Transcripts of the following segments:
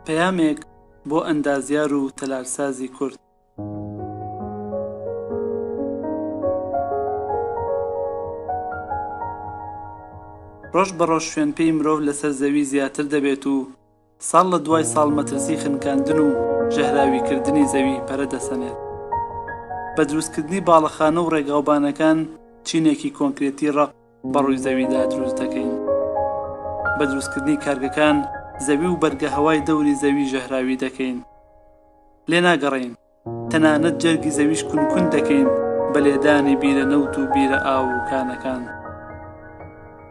پەیامێک بۆ ئەندازیار و تەلارسازی کورد. ڕۆژ بە ڕۆژ شوێنپێی مرۆڤ لەسەر زەوی زیاتر دەبێت و ساڵ لە دوای ساڵ مەترسی خنکاندن و ژەهراویکردنی زەوی پەرە دەسەنێت. بە دروستکردنی باڵەخانە و ڕێگاوبانەکان چینێکی کۆنکرێتی ڕەق بە ڕووی زەویدا دروست دەکەین. بە دروستکردنی کارگەکان زەوی و بەرگە هەوای دەوری زەوی ژەهراوی دەکەین. لێ ناگەڕێین، تەنانەت جەرگی زەویش کون کون دەکەین بە لێدانی بیرە نەوت و بیرە ئاو و کانەکان.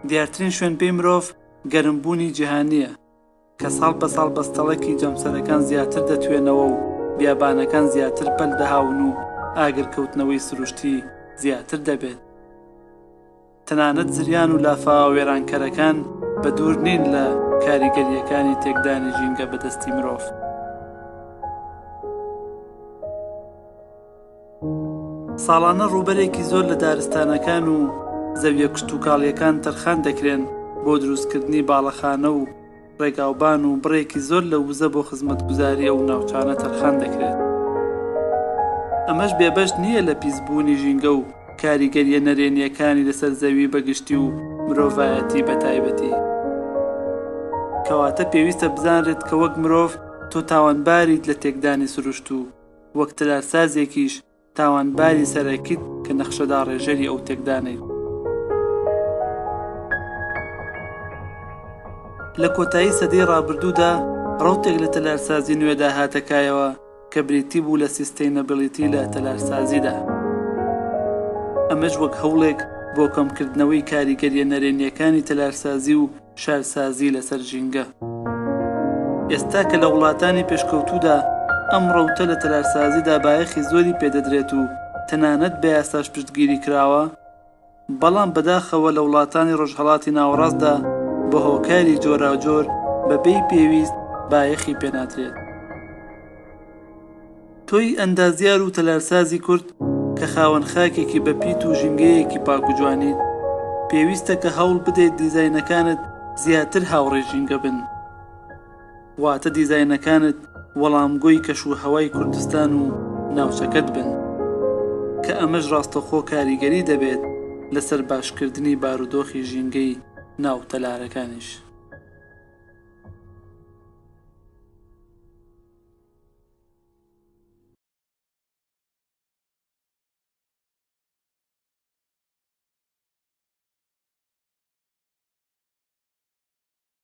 دیارترین شوێنپێی مرۆڤ گەرمبوونی جیهانییە. کە ساڵ بە ساڵ بەستەڵەکی جەمسەرەکان زیاتر دەتوێنەوە و بیابانەکان زیاتر پەل دەهاون و ئاگرکەوتنەوەی سروشتی زیاتر دەبێت. تەنانەت زریان و لافاوە وێرانکەرەکان بەدوور نین لە کاریگەرییەکانی تێکدانی ژینگە بە دەستی مرۆڤ. ساڵانە ڕووبەرێکی زۆر لە دارستانەکان و زەویە کشتوکاڵیەکان تەرخان دەکرێن بۆ دروستکردنی باڵەخانە و ڕێگاوبان و بڕێکی زۆر لە وزە بۆ خزمەتگوزاری ئەو ناوچانە تەرخان دەکرێت. ئەمەش بێبەش نییە لە پیسبوونی ژینگە و کاریگەرییە نەرێنییەکانی لەسەر زەوی بە گشتی و مرۆڤایەتی بە تایبەتی. کەواتە پێویستە بزانرێت کە وەک مرۆڤ تۆ تاوانباریت لە تێکدانی سروشت و وەک تەلارسازێکیش تاوانباری سەرەکیت کە نەخشەداڕێژەری ئەو تێکدانەیت. لە کۆتایی سەدەی ڕابردوودا ڕەوتێک لە تەلارسازی نوێدا هاتە کایەوە کە بریتی بوو لە sustainability لە تەلارسازیدا. ئەمەش وەک هەوڵێک بۆ کەمکردنەوەی کاریگەرییە نەرێنییەکانی تەلارسازی و شارسازی لەسەر ژینگە. ئێستا کە لە وڵاتانی پێشکەوتوودا ئەم ڕەوتە لە تەلارسازیدا بایەخی زۆری پێدەدرێت و تەنانەت بە یاساش پشتگیری کراوە، بەڵام بەداخەوە لە وڵاتانی ڕۆژهەڵاتی ناوەڕاستدا بە هۆکاری جۆراوجۆر بەبێی پێویست بایەخی پێنادرێت. تۆی ئەندازیار و تەلارسازی کورد کە خاوەن خاکێکی بەپیت و ژینگەیەکی پاک و جوانیت، پێویستە کە هەوڵ بدەیت دیزاینەکانت زیاتر هاوڕێی ژینگە بن. واتە دیزاینەکانت وەڵامگۆی کەش و هەوای کوردستان و ناوچەکەت بن. کە ئەمەش ڕاستەوخۆ کاریگەری دەبێت لەسەر باشکردنی بارودۆخی ژینگەی ناو تەلارەکانیش.